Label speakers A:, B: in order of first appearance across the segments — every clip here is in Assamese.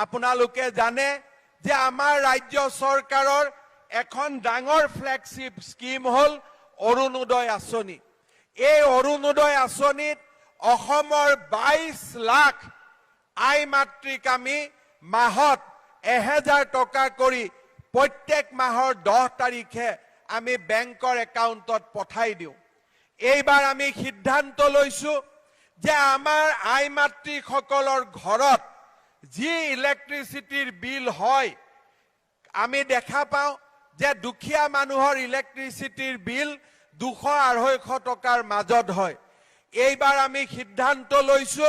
A: আপোনালোকে জানে যে আমাৰ ৰাজ্য চৰকাৰৰ এখন ডাঙৰ ফ্লেগশ্বিপ স্কীম হ'ল অৰুণোদয় আঁচনি। এই অৰুণোদয় আঁচনিত অসমৰ 22 লাখ আই মাতৃক আমি মাহত 1000 টকা কৰি প্ৰত্যেক মাহৰ 10 তাৰিখে আমি বেংকৰ একাউণ্টত পঠাই দিওঁ। এইবাৰ আমি সিদ্ধান্ত লৈছো যে আমাৰ আই মাতৃসকলৰ ঘৰত যি ইলেক্ট্ৰিচিটিৰ বিল হয়, আমি দেখা পাওঁ যে দুখীয়া মানুহৰ ইলেক্ট্ৰিচিটিৰ বিল 200-250 টকাৰ মাজত হয়। এইবাৰ আমি সিদ্ধান্ত লৈছো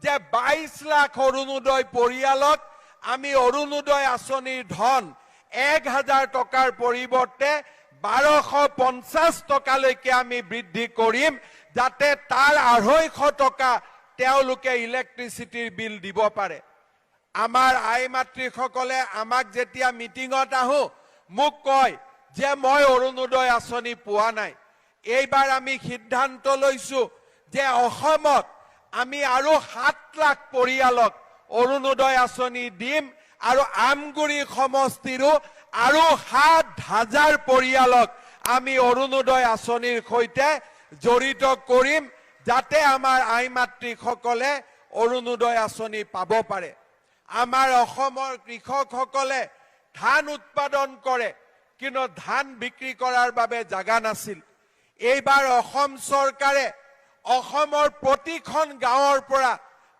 A: যে 22 লাখ অৰুণোদয় পৰিয়ালক আমি অৰুণোদয় আঁচনিৰ ধন 1000 টকাৰ পৰিৱৰ্তে 1250 টকালৈকে আমি বৃদ্ধি কৰিম, যাতে তাৰ 250 টকা তেওঁলোকে ইলেক্ট্ৰিচিটিৰ বিল দিব পাৰে। আমাৰ আই মাতৃসকলে আমাক যেতিয়া মিটিঙত আহোঁ, মোক কয় যে মই অৰুণোদয় আঁচনি পোৱা নাই। এইবাৰ আমি সিদ্ধান্ত লৈছো যে অসমত আমি আৰু 7 লাখ পৰিয়ালক অৰুণোদয় আঁচনি দিম আৰু আমগুৰি সমষ্টিৰো আৰু 7 হাজাৰ পৰিয়ালক আমি অৰুণোদয় আঁচনিৰ সৈতে জড়িত কৰিম, যাতে আমাৰ আই মাতৃসকলে অৰুণোদয় আঁচনি পাব পাৰে। আমাৰ অসমৰ কৃষকসকলে ধান উৎপাদন কৰে, কিন্তু ধান বিক্ৰী কৰাৰ বাবে জাগা নাছিল। এইবাৰ অসম চৰকাৰে অসমৰ প্ৰতিখন গাঁৱৰ পৰা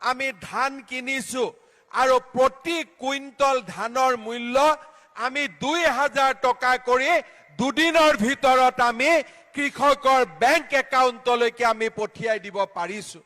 A: আমি ধান কিনিছো আৰু প্ৰতি কুইণ্টল ধানৰ মূল্য আমি 2000 টকা কৰি দুদিনৰ ভিতৰত আমি কৃষকৰ বেংক একাউণ্টলৈকে আমি পঠিয়াই দিব পাৰিছো।